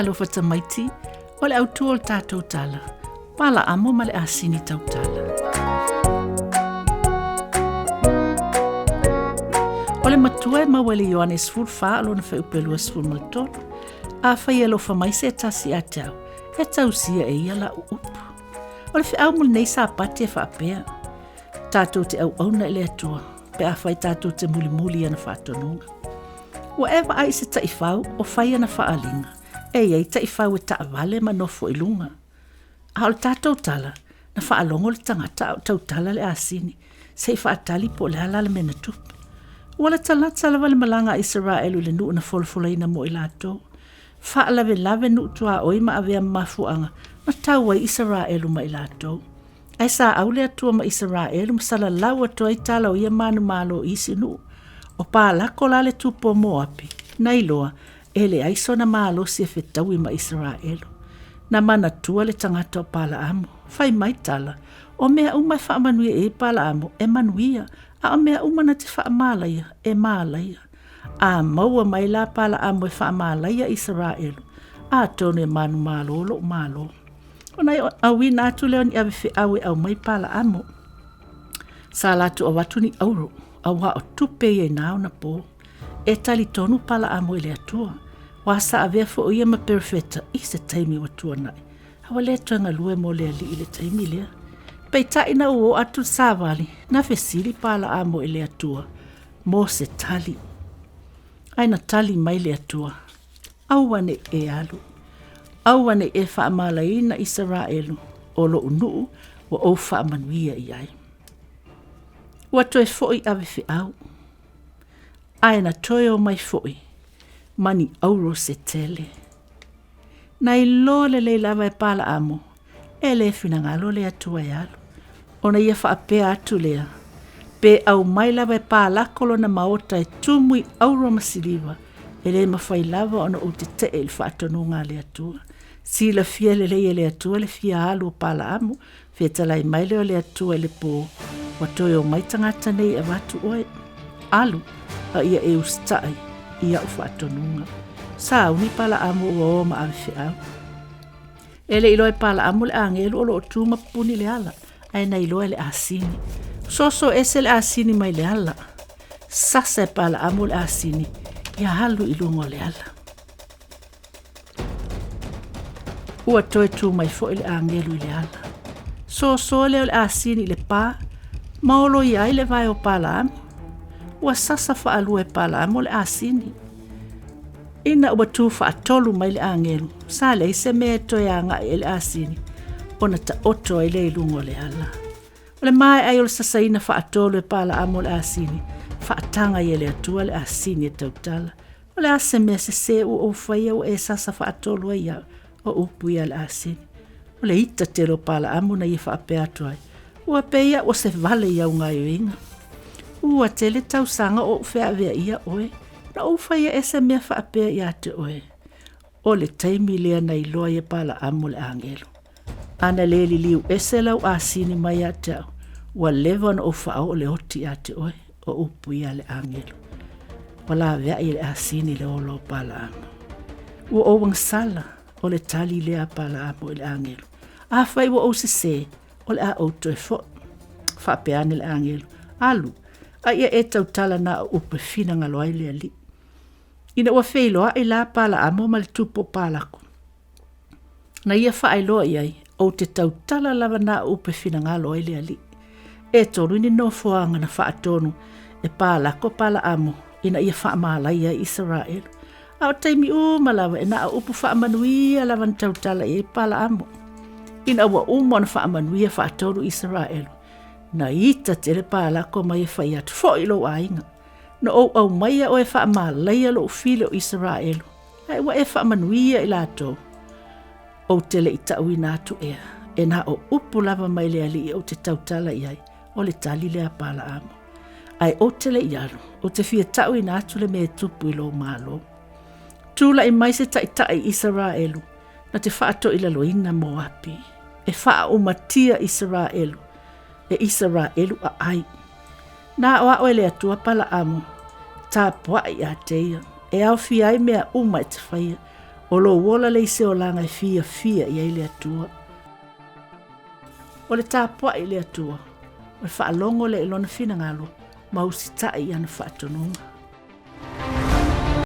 Talofa tamaiti, o le autu o le tatou tala, Palaamo ma le asini tautala. O le matua e maua i le Ioane 14 o lona fuaiupu e 23. Afai e alofa mai se tasi ia te au, e tausia e ia lau upu. O le feau mo lenei Sapati e faapea, tatou te auauna i le Atua pe afai tatou te mulimuli i ana faatonuga. Ua e vaai i se taifau o fai ana faaaliga, e i ai taifau e taavale ma nofo i luga. A o le tatou tala, na faalogo le tagata a o tautala le asini, se i faatali po o le a la le mea na tupu. Ua latalata lava le malaga a Isaraelu i le nuu na folafolaina mo i latou. Faalavelave nuu tuaoi ma avea ma mafuaaga na tau ai Isaraelu ma i latou. Ae sa au le Atua ma Isaraelu ma salalau atu ai tala o ia manumalo i isi nuu. O Palako la le tupu o Moapi, na iloa e leai sona malosi e fetaui ma Isaraelu. Na manatua le tagata o Palaamo, fai mai tala, o mea uma e faamanuia i ai Palaamo e manuia, a o mea uma na te faamalaia e malaia. A maua mai la Palaamo e faamalaia Isaraelu, atonu e manumalo lou malo. Ona auina atu lea o ni avefeau e aumai Palaamo. Sa latou avatu ni auro, auā o tupe ia i na ona pō. E talitonu Palaamo i le Atua, aua sa avea foi ia ma perofeta i se taimi ua tuanai, a ua le toe galue mo le Alii i le taimi lea. Peitai ina ua oo atu le savali, na fesili Palaamo i le Atua mo se tali. Ae na tali mai le Atua, Aua ne i e alu, aua ne i e faamalaina Isaraelu, o lou nuu ua ou faamanuia i ai. Ua toe foi avefeau, ae na toe omai foi ma ni auro se tele. Na iloa lelei lava e Palaamo, e le finagalo le Atua e alu, ona ia faapea atu lea, pe aumai lava e Palako lona maota e tumu i auro ma siliva, e le mafai lava ona ou tetee i le faatonuga a le Atua. Silafia lelei e le Atua le fia alu o Palaamo, fetalai mai lea o le Atua i le pō, ua toe omai tagata nei e avatu oe. Alu, a ia e usitai i au faatonuga. Sauni Palaamo ua o ma avefeau. E le iloa e Palaamo le agelu o lo o tu ma pupuni le ala, ae na iloa e le asini. Soso ese le asini mai le ala. Sasa e Palaamo le asini, ia alu i luga o le ala. Ua toe tu mai foi le agelu i le ala. Soso lea o le asini i le pā, ma oloia ai le vae o Palaamo. Ua sasa faalua e Palaamo le asini. Ina ua tu faatolu mai le agelu, sa leai se mea e toe agai ai le asini, ona taoto ai lea i luga o le ala. O le maea ai o le sasaina faatolu e Palaamo o le asini, faataga ai e le Atua le asini e tautala. O le a se mea sese ua ou faia ua e sasa faatolu ai au, o upu ia a le asini. O le ita tele o Palaamo na ia faapea atu ai, Ua pei au o se vale i au gaoioiga. Ua tele tausaga o ou feaveaia oe, na ou faia ea se mea faapea ia te oe? O le taimi lea na iloa ai e Palaamo le agelu. A na le liliu ese lau asini mai ia te au, ua leva ona ou faaoo le oti ia te oe, o upu ia a le agelu. Ua laveai e le asini le ola o Palaamo. Ua ou agasala, o le tali lea a Palaamo i le agelu. Afai ua ou sesē, o le a ou toe foi. Faapea ane le agelu, Alu, a ia e tautala na o upu e finagalo ai le Alii. Ina ua feiloai la Palaamo ma le tupu o Palako, na ia faailoa i ai, ou te tautala lava na o upu e finagalo ai le Alii. E tolu ni nofoaga na faatonu e Palako Palaamo ina ia faamalaia ai Isaraelu. A o taimi uma lava e na o upu faamanuia lava na tautala i ai Palaamo. Ina ua uma ona faamanuia faatolu Isaraelu, na ita tele Palako ma ia fai atu, Foi i lou aiga. Na ou aumaia oe e faamalaia lou fili o Isaraelu, ae ua e faamanuia i latou. Ou te le i tauina atu ea, e na o upu lava mai le Alii ou te tautala i ai, o le tali lea a Palaamo. Ae ou te le i alu, ou te fia tauina atu le mea e tupu i lou malo. Tulai mai se taitai i Isaraelu, na te faatoilaloina Moapi, e faaaumatia Isaraelu, e Isaraelu aai. Na aoao e le Atua Palaamo, tapuai ia te ia, e aofia ai mea uma e te faia. O lou ola le isi olaga e fiafia i ai le Atua. O le tapuai i le Atua, o le faalogo lea i Lona finagalo ma usitai i ana faatonuga.